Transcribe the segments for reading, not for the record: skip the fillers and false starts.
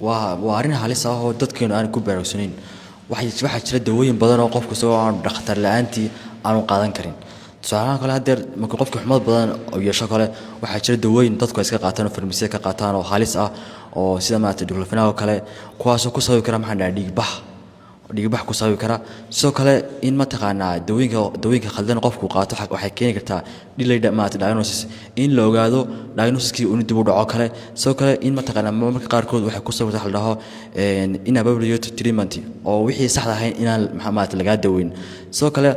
Waa arrin halis ah oo dadkeenu aan ku baraarugsanayn. Waxaa jira dawooyin badan oo qofku isagoo aan dhakhtar la-aantii aanu qaadan karin. Tusaalahaan kale, haddeer marka qofka xumad badan oo yeesho kale, waxaa jira dawooyin dadku ay iska qaataan oo farmasiya ka qaataan oo halis ah, oo sida maarata diclofenac oo kale, kuwaasoo ku sababi kara, maxaan dhahaa, dhiigbax ku sababi kara. Sidoo kale in mataqaanaa dawooyinka khaldan qofku qaato waxay keeni kartaa delayed maarata diagnosis, in la ogaado diagnosiskii uu dib u dhaco kale. Sidoo kale in mataqaanaa marmarka qaarkood waxay ku sababta waxa la dhaho inappropriate treatment, oo wixii saxda ahayn inaan maxaa maarata lagaa daweyn. Sidoo kale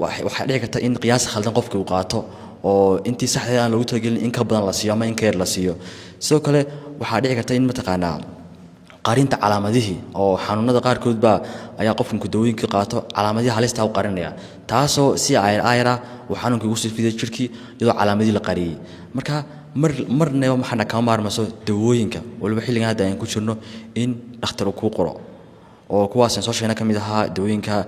waxaa dhici karta in qiyaas khaldan qofka uu qaato, oo intii saxda aan loogu talagelin in ka badan la siiyo ama in ka yar la siiyo. Sidoo kale waxaa dhici karta in mataqaanaa qarinta calaamadihii oo xanuunada qaarkood baa ayaa qofku dawooyinkii qaato calaamadihii halista u qarinaya, taasoo si ayar ayara uu xanuunkii ugu sii fiday jirkii iyadoo calaamadihii la qariyey. Marka marnaba maxaana kama maarmayso dawooyinka, waliba xilligan hadda ayaan ku jirno, in dhakhtar uu kuu qoro, oo kuwaas aan soo sheegna ka mid ahaa dawooyinka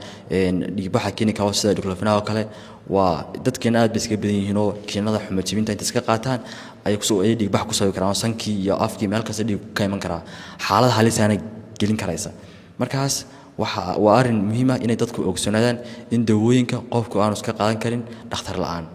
dhiigbaxa keeni kara sida diclofenac oo kale. Waa dadkeena aad bay iskaga badan yihiin oo kiniinada xumad jebinta inta iska qaataan ayay kusoo ayay dhiigbax ku sababi karaan, oo sankii iyo afkii meel kasta dhiig ka iman karaa, xaalad halisaana gelin karaysa. Markaas waa arrin muhiim ah inay dadku ogsoonaadaan in dawooyinka qofku aanu iska qaadan karin dhakhtar la'aan.